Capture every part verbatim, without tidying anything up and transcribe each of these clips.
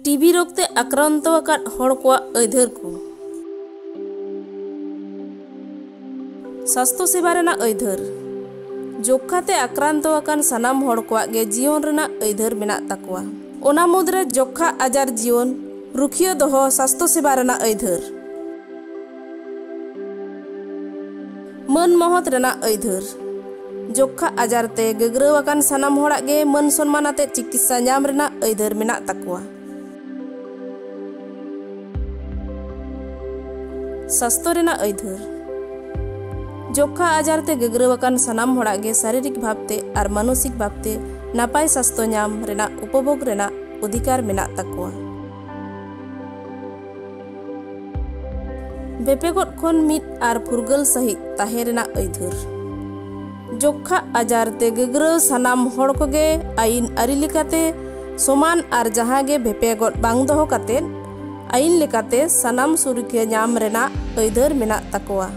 TV ᱨᱳᱜᱽ ᱛᱮ ᱟᱠᱨᱟᱱᱛᱚ ᱟᱠᱟᱫ ᱦᱚᱲ ᱠᱚᱣᱟᱜ ᱟᱹᱭᱫᱷᱟᱹᱨ ᱠᱚ᱾ ᱥᱟᱥᱛᱷᱚ ᱥᱮᱵᱟ ᱨᱮᱱᱟᱜ ᱟᱹᱭᱫᱷᱟᱹᱨ᱾ ᱡᱚᱠᱠᱷᱟ ᱛᱮ ᱟᱠᱨᱟᱱᱛᱚ ᱟᱠᱟᱱ ᱥᱟᱱᱟᱢ ᱦᱚᱲ ᱠᱚᱣᱟᱜ ᱜᱮ ᱡᱤᱭᱚᱱ ᱨᱮᱱᱟᱜ ᱟᱹᱭᱫᱷᱟᱹᱨ ᱢᱮᱱᱟᱜ ᱛᱟᱠᱚᱣᱟ᱾ ᱚᱱᱟ ᱢᱩᱫᱽᱨᱮ ᱡᱚᱠᱠᱷᱟ ᱟᱡᱟᱨ ᱡᱤᱭᱚᱱ ᱨᱩᱠᱷᱤᱭᱟᱹ ᱫᱚᱦᱚ ᱥᱟᱥᱛᱷᱚ ᱥᱮᱵᱟ ᱨᱮᱱᱟᱜ ᱟᱹᱭᱫᱷᱟᱹᱨ᱾ ᱢᱟᱹᱱ ᱢᱚᱦᱚᱛ ᱨᱮᱱᱟᱜ ᱟᱹᱭᱫᱷᱟᱹᱨ᱾ ᱡᱚᱠᱠᱷᱟ ᱟᱡᱟᱨ ᱛᱮ ᱜᱟᱹᱜᱨᱟᱹᱣ ᱟᱠᱟᱱ ᱥᱟᱱᱟᱢ ᱦᱚᱲᱟᱜ ᱜᱮ ᱢᱟᱹᱱ ᱥᱚᱱᱢᱟᱱ ᱟᱛᱮ ᱪᱤᱠᱤᱛᱥᱟ ᱧᱟᱢ ᱨᱮᱱᱟᱜ ᱟᱹᱭᱫᱷᱟᱹᱨ ᱢᱮᱱᱟᱜ ᱛᱟᱠᱚᱣᱟ᱾ ᱥᱟᱥᱛᱷᱚ ᱨᱮᱱᱟᱜ ᱟᱹᱭᱫᱷᱟᱹᱨ᱾ ᱡᱚᱠᱠᱷᱟ ᱟᱡᱟᱨ ᱛᱮ ᱜᱟᱹᱜᱨᱟᱹᱣ ᱟᱠᱟᱱ ᱥᱟᱱᱟᱢ ᱦᱚᱲᱟᱜ ᱜᱮ ᱥᱟᱨᱤᱨᱤᱠ ᱵᱷᱟᱵᱽᱛᱮ ᱟᱨ ᱢᱟᱱᱚᱥᱤᱠ ᱵᱷᱟᱵᱽᱛᱮ ᱱᱟᱯᱟᱭ ᱥᱟᱥᱛᱷᱚ ᱧᱟᱢ ᱨᱮᱱᱟᱜ ᱩᱯᱚᱵᱷᱳᱜᱽ ᱨᱮᱱᱟᱜ ᱚᱫᱷᱤᱠᱟᱨ ᱢᱮᱱᱟᱜ ᱛᱟᱠᱚᱣᱟ᱾ ᱵᱮᱯᱮᱜᱚᱫ ᱠᱷᱚᱱ ᱢᱤᱫ ᱟᱨ ᱯᱷᱩᱨᱜᱟᱹᱞ ᱥᱟᱹᱦᱤᱡ ᱛᱟᱦᱮᱸ ᱨᱮᱱᱟᱜ ᱟᱹᱭᱫᱷᱟᱹᱨ᱾ ᱡᱚᱠᱠᱷᱟ ᱟᱡᱟᱨ ᱛᱮ ᱜᱟᱹᱜᱨᱟᱹᱣ ᱥᱟᱱᱟᱢ ᱦᱚᱲ ᱠᱚᱜᱮ ᱟᱹᱭᱤᱱ ᱟᱹᱨᱤ ᱞᱮᱠᱟᱛᱮ ᱥᱚᱢᱟᱱ ᱟᱨ ᱡᱟᱦᱟᱸ ᱜᱮ ᱵᱷᱮᱯᱮᱜᱚᱫ ᱵᱟᱝ ᱫᱚᱦᱚ ᱠᱟᱛᱮ ᱟᱹᱭᱤᱱ ᱞᱮᱠᱟᱛᱮ ᱥᱟᱱᱟᱢ ᱥᱩᱨᱟᱹᱠᱷᱤᱭᱟᱹ ᱧᱟᱢ ᱨᱮᱱᱟᱜ ᱟᱹᱭᱫᱷᱟᱹᱨ ᱢᱮᱱᱟᱜ ᱛᱟᱠᱚᱣᱟ᱾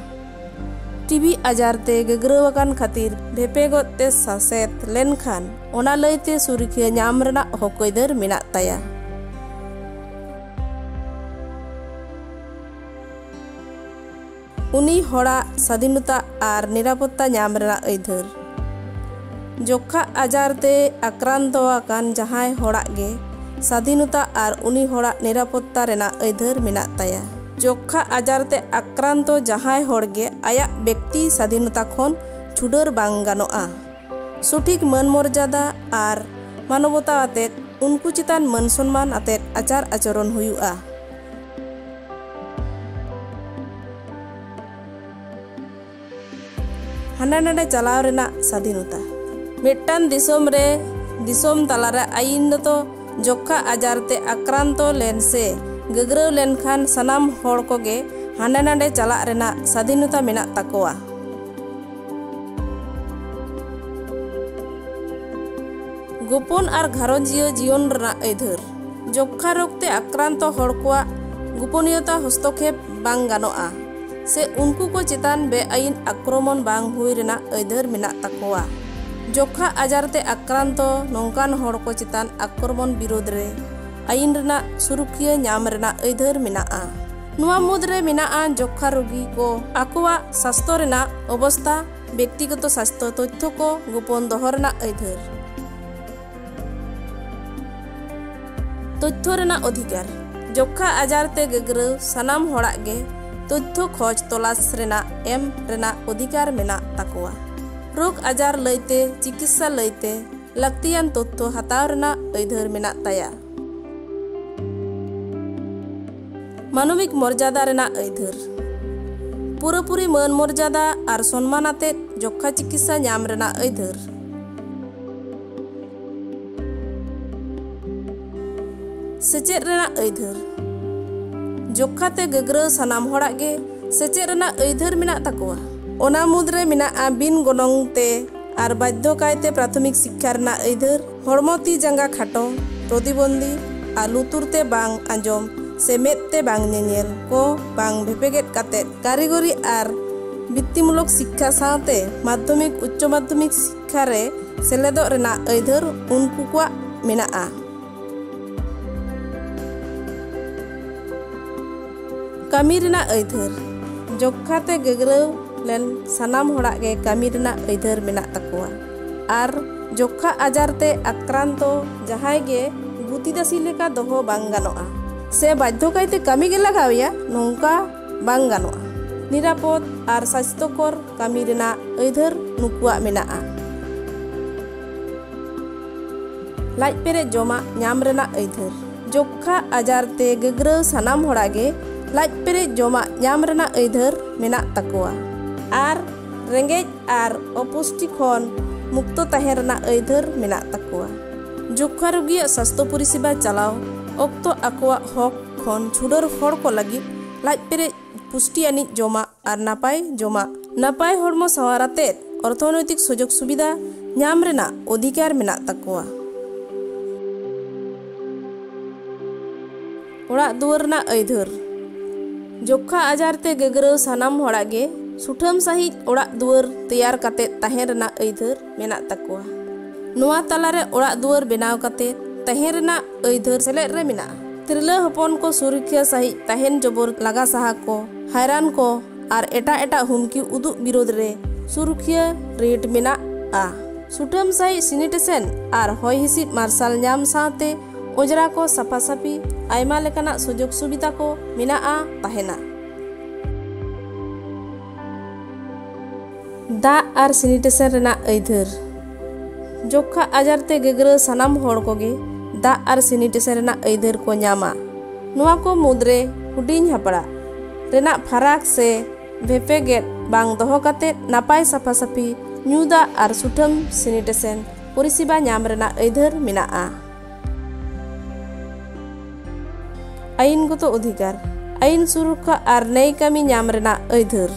ᱴᱤᱵᱤ ᱟᱡᱟᱨ ᱛᱮ ᱜᱟᱹᱜᱨᱟᱹᱣ ᱟᱠᱟᱱ ᱠᱷᱟᱹᱛᱤᱨ ᱵᱷᱮᱯᱮᱜᱚᱫ ᱛᱮ ᱥᱟᱥᱮᱛ ᱞᱮᱱᱠᱷᱟᱱ ᱚᱱᱟ ᱞᱟᱹᱭᱛᱮ ᱥᱩᱨᱟᱹᱠᱷᱤᱭᱟᱹ ᱧᱟᱢ ᱨᱮᱱᱟᱜ ᱦᱚᱠ ᱟᱹᱭᱫᱟᱹᱨ ᱢᱮᱱᱟᱜ ᱛᱟᱭᱟ᱾ ᱩᱱᱤ ᱦᱚᱲᱟᱜ ᱥᱟᱫᱷᱤᱱᱚᱛᱟ ᱟᱨ ᱱᱤᱨᱟᱯᱚᱛᱛᱟ ᱧᱟᱢ ᱨᱮᱱᱟᱜ ᱟᱹᱭᱫᱟᱹᱨ᱾ ᱡᱚᱠᱠᱷᱟ ᱟᱡᱟᱨ ᱛᱮ ᱟᱠᱨᱟᱱᱛᱚ ᱟᱠᱟᱱ ᱡᱟᱦᱟᱸᱭ ᱦᱚᱲᱟᱜ ᱜᱮ ᱥᱟᱫᱷᱤᱱᱚᱛᱟ ᱟᱨ ᱩᱱᱤ ᱦᱚᱲᱟᱜ ᱱᱤᱨᱟᱯᱚᱛᱛᱟ ᱨᱮᱱᱟᱜ ᱟᱹᱭᱫᱟᱹᱨ ᱢᱮᱱᱟᱜ ᱛᱟᱭᱟ᱾ ᱡᱚᱠᱠᱷᱟ ᱟᱡᱟᱨ ᱛᱮ ᱟᱠᱨᱟᱱᱛᱚ ᱡᱟᱦᱟᱸᱭ ᱦᱚᱲ ᱜᱮ ᱟᱭᱟᱜ ᱵᱮᱠᱛᱤ ᱥᱟᱫᱷᱤᱱᱚᱛᱟ ᱠᱷᱚᱱ ᱪᱷᱩᱰᱟᱹᱨ ᱵᱟᱝ ᱜᱟᱱᱚᱜᱼᱟ᱾ ᱥᱚᱴᱷᱤᱠ ᱢᱟᱹᱱ ᱢᱚᱨᱡᱟᱫᱟ ᱟᱨ ᱢᱟᱱᱚᱵᱚᱛᱟ ᱟᱛᱮᱫ ᱩᱱᱠᱩ ᱪᱮᱛᱟᱱ ᱢᱟᱹᱱ ᱥᱚᱱᱢᱟᱱ ᱟᱛᱮᱫ ᱟᱪᱟᱨ ᱟᱪᱚᱨᱚᱱ ᱦᱩᱭᱩᱜᱼᱟ᱾ ᱦᱟᱸᱰᱮ ᱱᱟᱰᱮ ᱪᱟᱞᱟᱣ ᱨᱮᱱᱟᱜ ᱥᱟᱫᱷᱤᱱᱚᱛᱟ᱾ ᱢᱤᱫᱴᱟᱝ ᱫᱤᱥᱚᱢ ᱨᱮ ᱫᱤᱥᱚᱢ ᱛᱟᱞᱟᱨᱮ ᱟᱹᱭᱤᱱ ᱫᱚᱛᱚ ᱡᱚᱠᱠᱷᱟ ᱟᱡᱟᱨ ᱛᱮ ᱟᱠᱨᱟᱱᱛᱚ ᱞᱮᱱ ᱥᱮ ᱜᱟᱹᱜᱨᱟᱹᱣ ᱞᱮᱱᱠᱷᱟᱱ ᱥᱟᱱᱟᱢ ᱦᱚᱲ ᱠᱚᱜᱮ ᱦᱟᱸᱰᱮ ᱱᱟᱰᱮ ᱪᱟᱞᱟᱜ ᱨᱮᱱᱟᱜ ᱥᱟᱫᱷᱤᱱᱚᱛᱟ ᱢᱮᱱᱟᱜ ᱛᱟᱠᱚᱣᱟ᱾ ᱜᱳᱯᱚᱱ ᱟᱨ ᱜᱷᱟᱨᱚᱸᱡᱤᱭᱟᱹ ᱡᱤᱭᱚᱱ ᱨᱮᱱᱟᱜ ᱟᱹᱭᱫᱷᱟᱹᱨ᱾ ᱡᱚᱠᱠᱷᱟ ᱨᱳᱜᱽ ᱛᱮ ᱟᱠᱨᱟᱱᱛᱚ ᱦᱚᱲ ᱠᱚᱣᱟᱜ ᱜᱳᱯᱚᱱᱤᱭᱚᱛᱟ ᱦᱚᱥᱛᱚᱠᱷᱮᱯ ᱵᱟᱝ ᱜᱟᱱᱚᱜᱼᱟ ᱥᱮ ᱩᱱᱠᱩ ᱠᱚ ᱪᱮᱛᱟᱱ ᱵᱮᱼᱟᱹᱭᱤᱱ ᱟᱠᱨᱚᱢᱚᱱ ᱵᱟᱝ ᱦᱩᱭ ᱨᱮᱱᱟᱜ ᱟᱹᱭᱫᱟᱹᱨ ᱢᱮᱱᱟᱜ ᱛᱟᱠᱚᱣᱟ᱾ ᱡᱚᱠᱠᱷᱟ ᱟᱡᱟᱨ ᱛᱮ ᱟᱠᱨᱟᱱᱛᱚ ᱱᱚᱝᱠᱟᱱ ᱦᱚᱲ ᱠᱚ ᱪᱮᱛᱟᱱ ᱟᱠᱨᱚᱢᱚᱱ ᱵᱤᱨᱳᱫᱷ ᱨᱮ ᱟᱹᱭᱤᱱ ᱨᱮᱱᱟᱜ ᱥᱩᱨᱩᱠᱷᱤᱭᱟᱹ ᱧᱟᱢ ᱨᱮᱱᱟᱜ ᱟᱹᱭᱫᱟᱹᱨ ᱢᱮᱱᱟᱜᱼᱟ᱾ ᱱᱚᱣᱟ ᱢᱩᱫᱽᱨᱮ ᱢᱮᱱᱟᱜᱼᱟ ᱡᱚᱠᱠᱷᱟ ᱨᱳᱜᱤ ᱠᱚ ᱟᱠᱚᱣᱟᱜ ᱥᱟᱥᱛᱚ ᱨᱮᱱᱟᱜ ᱚᱵᱚᱥᱛᱟ, ᱵᱮᱠᱛᱤᱜᱚᱛᱚ ᱥᱟᱥᱛᱚ ᱛᱚᱛᱛᱷᱚ ᱠᱚ ᱜᱳᱯᱚᱱ ᱫᱚᱦᱚ ᱨᱮᱱᱟᱜ ᱟᱹᱭᱫᱟᱹᱨ᱾ ᱛᱚᱛᱛᱷᱚ ᱨᱮᱱᱟᱜ ᱚᱫᱷᱤᱠᱟᱨ᱾ ᱡᱚᱠᱠᱷᱟ ᱟᱡᱟᱨ ᱛᱮ ᱜᱟᱹᱜᱨᱟᱹᱣ ᱥᱟᱱᱟᱢ ᱦᱚᱲᱟᱜ ᱜᱮ ᱛᱚᱛᱛᱷᱚ ᱠᱷᱚᱡᱽ ᱛᱚᱞᱟᱥ ᱨᱮᱱᱟᱜ ᱮᱢ ᱨᱮᱱᱟᱜ ᱚᱫᱷᱤᱠᱟᱨ ᱢᱮᱱᱟᱜ ᱛᱟᱠᱚᱣᱟ᱾ ᱨᱳᱜᱽ ᱟᱡᱟᱨ ᱞᱟᱹᱭᱛᱮ, ᱪᱤᱠᱤᱛᱥᱟ ᱞᱟᱹᱭᱛᱮ ᱞᱟᱹᱠᱛᱤᱭᱟᱱ ᱛᱚᱛᱛᱷᱚ ᱦᱟᱛᱟᱣ ᱨᱮᱱᱟᱜ ᱟᱹᱭᱫᱟᱹᱨ ᱢᱮᱱᱟᱜ ᱛᱟᱭᱟ᱾ ᱢᱟᱱᱚᱵᱤᱠ ᱢᱚᱨᱡᱟᱫᱟ ᱨᱮᱱᱟᱜ ᱟᱹᱭᱫᱟᱹᱨ᱾ ᱯᱩᱨᱟᱹᱯᱩᱨᱤ ᱢᱟᱹᱱ ᱢᱚᱨᱡᱟᱫᱟ ᱟᱨ ᱥᱚᱱᱢᱟᱱ ᱟᱛᱮᱫ ᱡᱚᱠᱠᱷᱟ ᱪᱤᱠᱤᱛᱥᱟ ᱧᱟᱢ ᱨᱮᱱᱟᱜ ᱟᱹᱭᱫᱟᱹᱨ᱾ ᱥᱮᱪᱮᱫ ᱨᱮᱱᱟᱜ ᱟᱹᱭᱫᱟᱹᱨ᱾ ᱡᱚᱠᱠᱷᱟ ᱛᱮ ᱜᱟᱹᱜᱨᱟᱹᱣ ᱥᱟᱱᱟᱢ ᱦᱚᱲᱟᱜ ᱜᱮ ᱥᱮᱪᱮᱫ ᱨᱮᱱᱟᱜ ᱟᱹᱭᱫᱟᱹᱨ ᱢᱮᱱᱟᱜ ᱛᱟᱠᱚᱣᱟ᱾ ᱚᱱᱟ ᱢᱩᱫᱽᱨᱮ ᱢᱮᱱᱟᱜᱼᱟ ᱵᱤᱱ ᱜᱚᱱᱚᱝ ᱛᱮ ᱟᱨ ᱵᱟᱫᱽᱫᱷᱚ ᱠᱟᱭᱛᱮ ᱯᱨᱟᱛᱷᱚᱢᱤᱠ ᱥᱤᱠᱠᱷᱟ ᱨᱮᱱᱟᱜ ᱟᱹᱭᱫᱟᱹᱨ, ᱦᱚᱲᱢᱚ ᱛᱤ ᱡᱟᱸᱜᱟ ᱠᱷᱟᱴᱚ, ᱯᱨᱚᱛᱤᱵᱚᱱᱫᱷᱤ ᱟᱨ ᱞᱩᱛᱩᱨ ᱛᱮ ᱵᱟᱝ ᱟᱸᱡᱚᱢ ᱥᱮ ᱢᱮᱫ ᱛᱮ ᱵᱟᱝ ᱧᱮᱧᱮᱞ ᱠᱚ ᱵᱟᱝ ᱵᱷᱮᱯᱮᱜᱮᱫ ᱠᱟᱛᱮ ᱠᱟᱹᱨᱤᱜᱚᱨᱤ ᱟᱨ ᱵᱤᱛᱛᱤᱢᱩᱞᱚᱠ ᱥᱤᱠᱠᱷᱟ ᱥᱟᱶᱛᱮ ᱢᱟᱫᱽᱫᱷᱚᱢᱤᱠ, ᱩᱪᱪᱚ ᱢᱟᱫᱽᱫᱷᱚᱢᱤᱠ ᱥᱤᱠᱠᱷᱟ ᱨᱮ ᱥᱮᱞᱮᱫᱚᱜ ᱨᱮᱱᱟᱜ ᱟᱹᱭᱫᱟᱹᱨ ᱩᱱᱠᱩ ᱠᱚᱣᱟᱜ ᱢᱮᱱᱟᱜᱼᱟ᱾ ᱠᱟᱹᱢᱤ ᱨᱮᱱᱟᱜ ᱟᱹᱭᱫᱟᱹᱨ᱾ ᱡᱚᱠᱠᱷᱟ ᱛᱮ ᱜᱟᱹᱜᱨᱟᱹᱣ ᱞᱮᱱ ᱥᱟᱱᱟᱢ ᱦᱚᱲᱟᱜ ᱜᱮ ᱠᱟᱹᱢᱤ ᱨᱮᱱᱟᱜ ᱟᱹᱭᱫᱟᱹᱨ ᱢᱮᱱᱟᱜ ᱛᱟᱠᱚᱣᱟ᱾ ᱟᱨ ᱡᱚᱠᱠᱷᱟ ᱟᱡᱟᱨ ᱛᱮ ᱟᱠᱨᱟᱱᱛᱚ ᱡᱟᱦᱟᱸᱭ ᱜᱮ ᱜᱩᱛᱤ ᱫᱟᱹᱥᱤ ᱞᱮᱠᱟ ᱫᱚᱦᱚ ᱵᱟᱝ ᱜᱟᱱᱚᱜᱼᱟ ᱥᱮ ᱵᱟᱫᱽᱫᱷᱚ ᱠᱟᱭᱛᱮ ᱠᱟᱹᱢᱤ ᱜᱮ ᱞᱟᱜᱟᱣᱮᱭᱟ, ᱱᱚᱝᱠᱟ ᱵᱟᱝ ᱜᱟᱱᱚᱜᱼᱟ᱾ ᱱᱤᱨᱟᱯᱚᱫ ᱟᱨ ᱥᱟᱥᱛᱚᱠᱚᱨ ᱠᱟᱹᱢᱤ ᱨᱮᱱᱟᱜ ᱟᱹᱭᱫᱟᱹᱨ ᱱᱩᱠᱩᱣᱟᱜ ᱢᱮᱱᱟᱜᱼᱟ᱾ ᱞᱟᱡ ᱯᱮᱨᱮᱡ ᱡᱚᱢᱟᱜ ᱧᱟᱢ ᱨᱮᱱᱟᱜ ᱟᱹᱭᱫᱟᱹᱨ᱾ ᱡᱚᱠᱠᱷᱟ ᱟᱡᱟᱨ ᱛᱮ ᱜᱟᱹᱜᱨᱟᱹᱣ ᱥᱟᱱᱟᱢ ᱦᱚᱲᱟᱜ ᱜᱮ ᱞᱟᱡ ᱯᱮᱨᱮᱡ ᱡᱚᱢᱟᱜ ᱧᱟᱢ ᱨᱮᱱᱟᱜ ᱟᱹᱭᱫᱟᱹᱨ ᱢᱮᱱᱟᱜ ᱛᱟᱠᱚᱣᱟ ᱟᱨ ᱨᱮᱸᱜᱮᱡ ᱟᱨ ᱚᱯᱩᱥᱴᱤ ᱠᱷᱚᱱ ᱢᱩᱠᱛᱚ ᱛᱟᱦᱮᱸ ᱨᱮᱱᱟᱜ ᱟᱹᱭᱫᱟᱹᱨ ᱢᱮᱱᱟᱜ ᱛᱟᱠᱚᱣᱟ᱾ ᱡᱚᱠᱠᱷᱟ ᱨᱩᱜᱤᱭᱟᱜ ᱥᱟᱥᱛᱷᱚ ᱯᱚᱨᱤᱥᱮᱵᱟ ᱪᱟᱞᱟᱣ ᱚᱠᱛᱚ ᱟᱠᱚᱣᱟᱜ ᱦᱚᱠ ᱠᱷᱚᱱ ᱪᱷᱩᱰᱟᱹᱨ ᱦᱚᱲ ᱠᱚ ᱞᱟᱹᱜᱤᱫ ᱞᱟᱡ ᱯᱮᱨᱮᱡ ᱯᱩᱥᱴᱤ ᱟᱹᱱᱤᱡ ᱡᱚᱢᱟᱜ ᱟᱨ ᱱᱟᱯᱟᱭ ᱡᱚᱢᱟᱜ, ᱱᱟᱯᱟᱭ ᱦᱚᱲᱢᱚ ᱥᱟᱶᱟᱨ ᱟᱛᱮᱫ ᱚᱨᱛᱷᱚᱱᱳᱭᱛᱤᱠ ᱥᱩᱡᱳᱜᱽ ᱥᱩᱵᱤᱫᱷᱟ ᱧᱟᱢ ᱨᱮᱱᱟᱜ ᱚᱫᱷᱤᱠᱟᱨ ᱢᱮᱱᱟᱜ ᱛᱟᱠᱚᱣᱟ᱾ ᱚᱲᱟᱜ ᱫᱩᱣᱟᱹᱨ ᱨᱮᱱᱟᱜ ᱟᱹᱭᱫᱟᱹᱨ᱾ ᱡᱚᱠᱠᱷᱟ ᱟᱡᱟᱨ ᱛᱮ ᱜᱟᱹᱜᱨᱟᱹᱣ ᱥᱟᱱᱟᱢ ᱦᱚᱲᱟᱜ ᱜᱮ ᱥᱩᱴᱷᱟᱹᱢ ᱥᱟᱺᱦᱤᱡ ᱚᱲᱟᱜ ᱫᱩᱣᱟᱹᱨ ᱛᱮᱭᱟᱨ ᱠᱟᱛᱮᱫ ᱛᱟᱦᱮᱸ ᱨᱮᱱᱟᱜ ᱟᱹᱭᱫᱟᱹᱨ ᱢᱮᱱᱟᱜ ᱛᱟᱠᱚᱣᱟ᱾ ᱱᱚᱣᱟ ᱛᱟᱞᱟᱨᱮ ᱚᱲᱟᱜ ᱫᱩᱣᱟᱹᱨ ᱵᱮᱱᱟᱣ ᱠᱟᱛᱮᱫ ᱛᱟᱦᱮᱸ ᱨᱮᱱᱟᱜ ᱟᱹᱭᱫᱟᱹᱨ ᱥᱮᱞᱮᱫ ᱨᱮ ᱢᱮᱱᱟᱜᱼᱟ᱾ ᱛᱤᱨᱞᱟᱹ ᱦᱚᱯᱚᱱ ᱠᱚ ᱥᱩᱨᱩᱠᱷᱤᱭᱟᱹ ᱥᱟᱹᱦᱤᱡ ᱛᱟᱦᱮᱱ ᱡᱚᱵᱚᱨ, ᱞᱟᱜᱟ ᱥᱟᱦᱟ ᱠᱚ, ᱦᱟᱭᱨᱟᱱ ᱠᱚ ᱟᱨ ᱮᱴᱟᱜ ᱮᱴᱟᱜ ᱦᱩᱢᱠᱤ ᱩᱫᱩᱜ ᱵᱤᱨᱳᱫᱷ ᱨᱮ ᱥᱩᱨᱩᱠᱷᱤᱭᱟᱹ ᱨᱤᱴ ᱢᱮᱱᱟᱜᱼᱟ᱾ ᱥᱩᱴᱟᱹᱢ ᱥᱟᱹᱦᱤᱡ ᱥᱮᱱᱤᱴᱮᱥᱚᱱ ᱟᱨ ᱦᱚᱭ ᱦᱤᱸᱥᱤᱫ ᱢᱟᱨᱥᱟᱞ ᱧᱟᱢ ᱥᱟᱶᱛᱮ ᱚᱸᱡᱽᱨᱟ ᱠᱚ ᱥᱟᱯᱷᱟ ᱥᱟᱹᱯᱷᱤ ᱟᱭᱢᱟ ᱞᱮᱠᱟᱱᱟᱜ ᱥᱩᱡᱳᱜᱽ ᱥᱩᱵᱤᱫᱷᱟ ᱠᱚ ᱢᱮᱱᱟᱜᱼᱟ ᱛᱟᱦᱮᱱᱟ᱾ ᱫᱟᱜ ᱟᱨ ᱥᱮᱱᱤᱴᱮᱥᱚᱱ ᱨᱮᱱᱟᱜ ᱟᱹᱭᱫᱟᱹᱨ᱾ ᱡᱚᱠᱠᱷᱟ ᱟᱡᱟᱨ ᱛᱮ ᱜᱮᱜᱽᱨᱟᱹ ᱥᱟᱱᱟᱢ ᱦᱚᱲ ᱠᱚᱜᱮ ᱫᱟᱜ ᱟᱨ ᱥᱮᱱᱤᱴᱮᱥᱚᱱ ᱨᱮᱱᱟᱜ ᱟᱹᱭᱫᱟᱹᱨ ᱠᱚ ᱧᱟᱢᱟ᱾ ᱱᱚᱣᱟ ᱠᱚ ᱢᱩᱫᱽᱨᱮ ᱦᱩᱰᱤᱧ ᱦᱟᱯᱲᱟᱜ ᱨᱮᱱᱟᱜ ᱯᱷᱟᱨᱟᱠ ᱥᱮ ᱵᱷᱮᱯᱮᱜᱮᱫ ᱵᱟᱝ ᱫᱚᱦᱚ ᱠᱟᱛᱮ ᱱᱟᱯᱟᱭ ᱥᱟᱯᱷᱟ ᱥᱟᱹᱯᱷᱤ ᱧᱩ ᱫᱟᱜ ᱟᱨ ᱥᱩᱴᱷᱟᱹᱢ ᱥᱮᱱᱤᱴᱮᱥᱚᱱ ᱯᱚᱨᱤᱥᱮᱵᱟ ᱧᱟᱢ ᱨᱮᱱᱟᱜ ᱟᱹᱭᱫᱟᱹᱨ ᱢᱮᱱᱟᱜᱼᱟ᱾ ᱟᱹᱭᱤᱱᱜᱚᱛᱚ ᱚᱫᱷᱤᱠᱟᱨ᱾ ᱟᱹᱭᱤᱱ ᱥᱩᱨᱚᱠᱠᱷᱟ ᱟᱨ ᱱᱟᱹᱭ ᱠᱟᱹᱢᱤ ᱧᱟᱢ ᱨᱮᱱᱟᱜ ᱟᱹᱭᱫᱟᱹᱨ᱾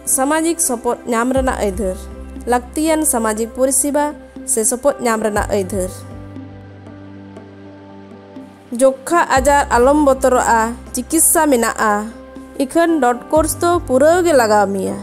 ᱥᱟᱢᱟᱡᱤᱠ ᱥᱚᱯᱚᱫ ᱧᱟᱢ ᱨᱮᱱᱟᱜ ᱟᱹᱭᱫᱟᱹᱨ᱾ ᱞᱟᱹᱠᱛᱤᱭᱟᱱ ᱥᱟᱢᱟᱡᱤᱠ ᱯᱚᱨᱤᱥᱮᱵᱟ ᱥᱮ ᱥᱚᱯᱚᱫ ᱧᱟᱢ ᱨᱮᱱᱟᱜ ᱟᱹᱭᱫᱟᱹᱨ᱾ ᱡᱚᱠᱠᱷᱟ ᱟᱡᱟᱨ ᱟᱞᱚᱢ ᱵᱚᱛᱚᱨᱚᱜᱼᱟ, ᱪᱤᱠᱤᱛᱥᱟ ᱢᱮᱱᱟᱜᱼᱟ᱾ ᱤᱠᱷᱟᱹᱱ ᱰᱚᱴ ᱠᱳᱨᱥ ᱫᱚ ᱯᱩᱨᱟᱹᱣ ᱜᱮ ᱞᱟᱜᱟᱣ ᱢᱮᱭᱟ᱾